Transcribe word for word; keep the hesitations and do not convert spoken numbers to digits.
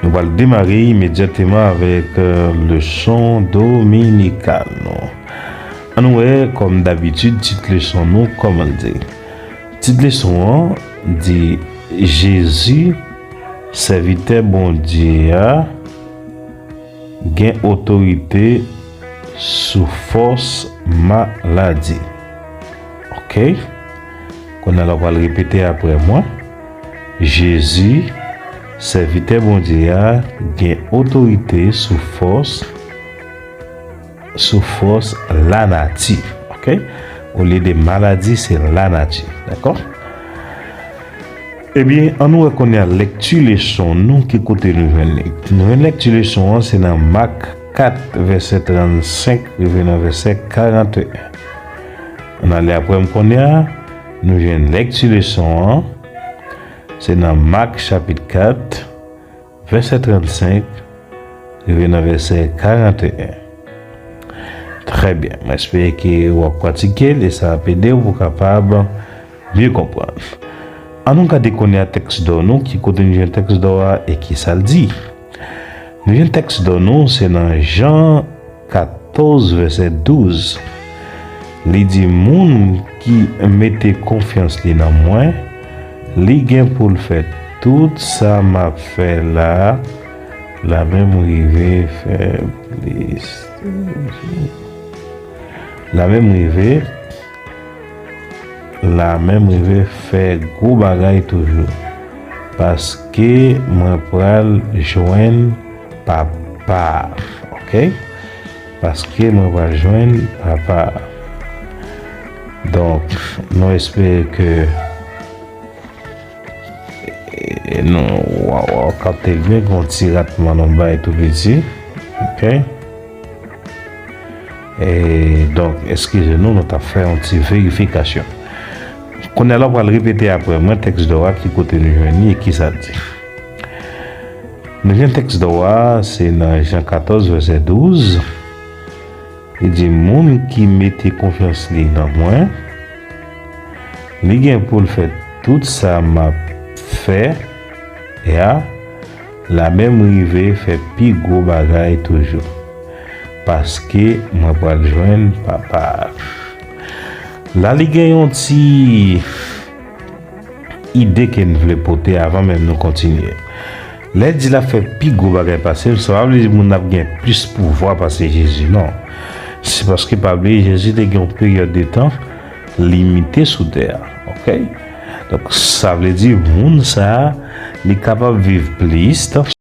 Nou pral demare imedyatman avèk, euh, leson dominikal nou. Ann wè, kòm dabitid, tit leson nou, kòman l di. Tit leson an di, Jezi, sèvitè Bondye a, gen otorite sou fòs maladi. Oke? Kounye a la, w pral repete apre mwen. Jezi, sèvitè Bondye a, gen otorite sou fòs, sou fòs lanati. Oke? Olye de maladi, se lanati. Dakò? Ebyen, ann wè kounye a lekti leson nou, ki kote nou jwenn li. Nou jwenn lekti leson an, se nan Mak kat, vèsè trannsenk, rive nan vèsè karanteyen. Ann ale apre m kounye a, nou jwenn lekti leson an, se nan Mak chapit kat, vèsè trannsenk, rive nan vèsè karanteyen. Trè byen, mwen espere ke w ap pratike l e sa ap ede w pou w kapab byen konprann. Ann nou gade kounye a tèks dò nou, ki kote nou jwenn tèks dò a e ki sa l di. Nou jwenn tèks dò nou, se nan Jan katòz, vèsè douz. Li di, moun ki mete konfyans li nan mwen, li gen pou l fè tout sa m ap fè la, la menm rive fè plis. La menm rive, la menm rive fè gwo bagay toujou. Paske mwen pral jwenn Papa. Oke? Paske mwen pral jwenn Papa. Donk, nou espere ke, e, nou, w a, w a kapte l byen, gen yon ti ratman nan bay tou piti. Oke? E, donk, eskize nou, nou t ap fè yon ti verifikasyon. Kounye a la, w pral repete apre mwen tèks dò a, ki kote nou jwenn li e ki sa l di. Nou jwenn tèks dò a, se nan Jan katòz, vèsè douz. Li di, moun ki mete konfyans li nan mwen, li gen pou l fè tout sa m ap fè a, l a menm rive fè pi gwo bagay toujou. Paske mwen pral jwenn Papa a. La, li gen yon ti ide ke n vle pote avan menm nou kontinye. Lè l di l ap fè pi gwo bagay pase l, sa pa vle di moun nan ap gen plis pouvwa pase Jezi, non. Se paske, pa bliye, Jezi te gen yon peryòd de tan limite sou tè a. Oke? Donk, sa vle di moun sa a, li kapab viv plis tan